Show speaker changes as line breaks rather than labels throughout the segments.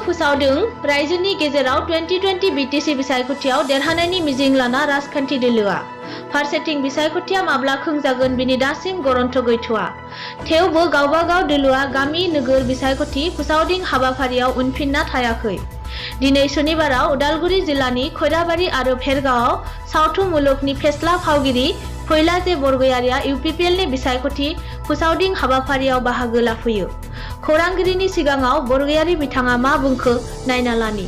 फोसावदों रायजोनि गेजेराव 2020 BTC बिसायख'थियाव देरहानायनि मिजिं लाना राजखान्थि दोलोआ फारसेथिं बिसायख'थिया माब्ला खुंजागोन बिनि दासिम गरन्थ गैथ'आ थेवबो गावबागाव दोलोआ गामि नोगोर बिसायख'थि फोसावदिं हाबाफारियाव उनफिनना थायाखै। दिनै सनिबाराव उदालगुरि जिल्लानि खैराबारि आरो भेरगावआव सावथुन मुलुगनि फेस्ला फावगिरि फैलाजे बरगयारिया इउपिपिएलनि बिसायख'थि फोसावदिं हाबाफारियाव बाहागो लाफैयो। खौरांगिरिनि सिगाङाव बरगयारि बिथाङा मा बुंखो नायना लानि।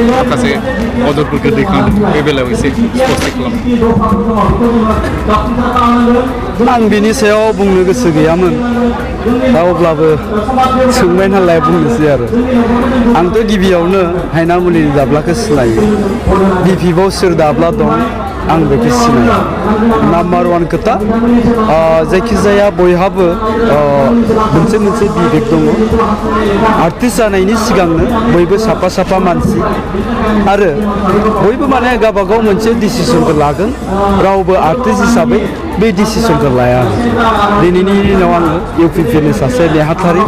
माखासे अजदफोरखौ दैखांदों बे बेलायाव एसे स्पष्ट खालाम।
आं बिनि सायाव बुंनो गोसो गैयामोन दा अब्लाबो सोंबाय नालाय बुंनोसै आरो आंथ' गिबियावनो हायनामुलिनि दाब्लाखौ सिनायो बिपिएफआव सोर दाब्ला दं आं बेखौ सिनायो। नाम्बार वान खोथा जायखिजाया बयहाबो मोनसे बिबेक दङ। आर्टिस्ट जानायनि सिगांनो बयबो साफा साफा मानसि आरो बयबो माने गावबागाव मोनसे डिसिसनखौ लागोन। रावबो आर्टिस्ट हिसाबै बे डिसिसनखौ लाया। दिनैनि दिनाव आङो इउपिपिएलनि सासे नेहाथारि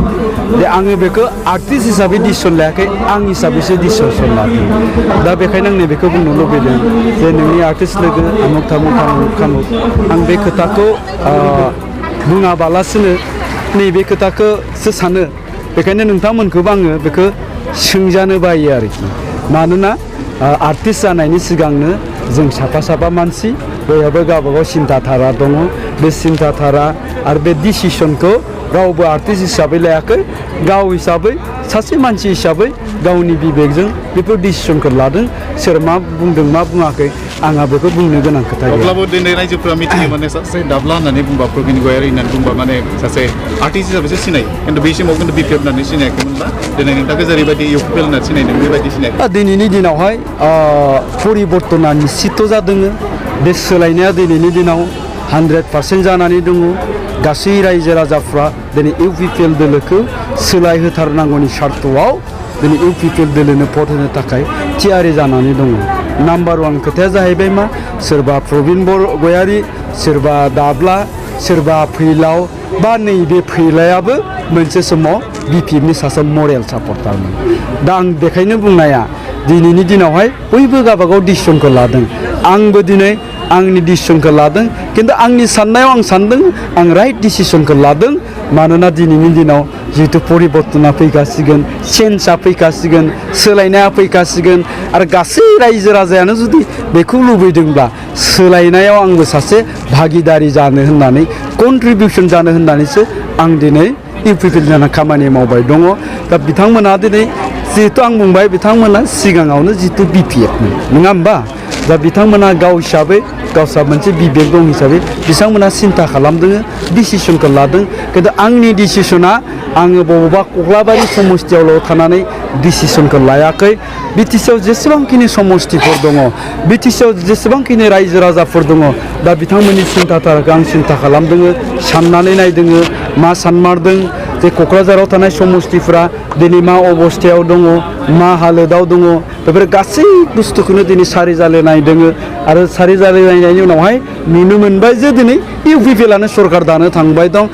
जे आङो बेखौ आर्टिस्ट हिसाबै डिसिसन लायाखै आं हिसाबैसो डिसिसन लादों। दा बेखायनो आं नैबेखौ बुंनो लुबैदों जे नोंनि आर्टिस्ट लोगो आमुक थामुक आं बे खोथाखौ बुङाबालासिनो नैबे खोथाखौसो सानो। बेखायनो नोंथांमोनखौबो आङो बेखौ सोंजानो बायो आरोखि। मानोना आर्टिस्ट जानायनि सिगांनो जों साफा साफा मानसि बयहाबो गावबागाव सिन्था धारा दङ। बे सिन्था धारा आरो बे डिसिसनखौ रावबो आर्टिस्ट हिसाबै लायाखै। गाव हिसाबै सासे मानसि हिसाबै गावनि बिबेकजों बेफोर डिसिसनखौ लादों। सोर मा बुंदों मा बुङाखै आंहा बेखौ बुंनो गोनां खोथा गैया।
अब्लाबो दिनै रायजोफोरा मिथियो माने सासे दाब्ला होननानै बुंबा प्रगिन गयारि होननानै बुंबा माने सासे आर्टिस्ट हिसाबैसो सिनायो। खिन्थु बे समाव खिन्थु बिपिएफ होननानै सिनायाखैमोनब्ला दिनै नोंथांखौ जेरैबायदि इउपिपिएल होननानै सिनायदों बेबायदि सिनायाखै।
दिनैनि दिनावहाय परिबर्तना निश्चित जादों। बे सोलायनाया दिनैनि दिनाव 100% जानानै दङ। गासै रायजो राजाफ्रा दिनै इउपिपिएल दोलोखौ सोलायहोथारनांगौनि सार्थआव दिनै इउपिपिएल दोलोनो भट होनो थाखाय थियारि जानानै दङ। नाम्बार वान खोथाया जाहैबाय मा सोरबा प्रबिन गयारि सोरबा दाब्ला सोरबा फैलाव बा नैबे फैलायाबो मोनसे समाव बिपिएफनि सासे मरेल सापर्टारमोन। दा आं बेखायनो बुंनाया दिनैनि दिनावहाय बयबो गावबागाव डिसिसनखौ लादों। आंबो दिनै आंनि डिसिसनखौ लादों। खिन्थु आंनि साननायाव आं सानदों आं राइट डिसिसनखौ लादों। मानोना दिनैनि दिनाव जिहेतु परिबर्तना फैगासिगोन चेन्जआ फैगासिगोन सोलायनाया फैगासिगोन आरो गासै रायजो राजायानो जुदि बेखौ लुबैदोंब्ला सोलायनायाव आंबो सासे भागिदारि जानो होननानै कन्ट्रिबिउसन जानो होननानैसो आं दिनै इउपिपिएल जाना खामानि मावबाय दङ। दा बिथांमोना दिनै जिहेतु आं बुंबाय बिथांमोना सिगाङावनो जिहेतु बिपिएफमोन नङा होमबा। दा बिथांमोना गाव हिसाबै गावसा मोनसे बिबेक दं हिसाबै बिथांमोना सिन्था खालामदों डिसिसनखौ लादों। खिन्थु आंनि डिसिसना आङो बबेबा कक्लाबारि समस्थियावल' थानानै डिसिसनखौ लायाखै। बिटिसिआव जेसेबांखिनि समस्थिफोर दङ बिटिसिआव जेसेबांखिनि रायजो राजाफोर दङ दा बिथांमोननि सिन्था धाराखौ आं सिन्था खालामदों साननानै नायदों मा सानमारदों जे क'क्राझाराव थानाय समस्थिफोरा दिनै मा अबस्थायाव दङ मा हालोदाव दङ बेफोर गासै बुस्थुखौनो दिनै सारि जाले नायदों आरो सारि जाले नायनायनि उनावहाय नुनो मोनबाय जे दिनै इउपिपिएलआनो सरकार दानो थांबाय दं।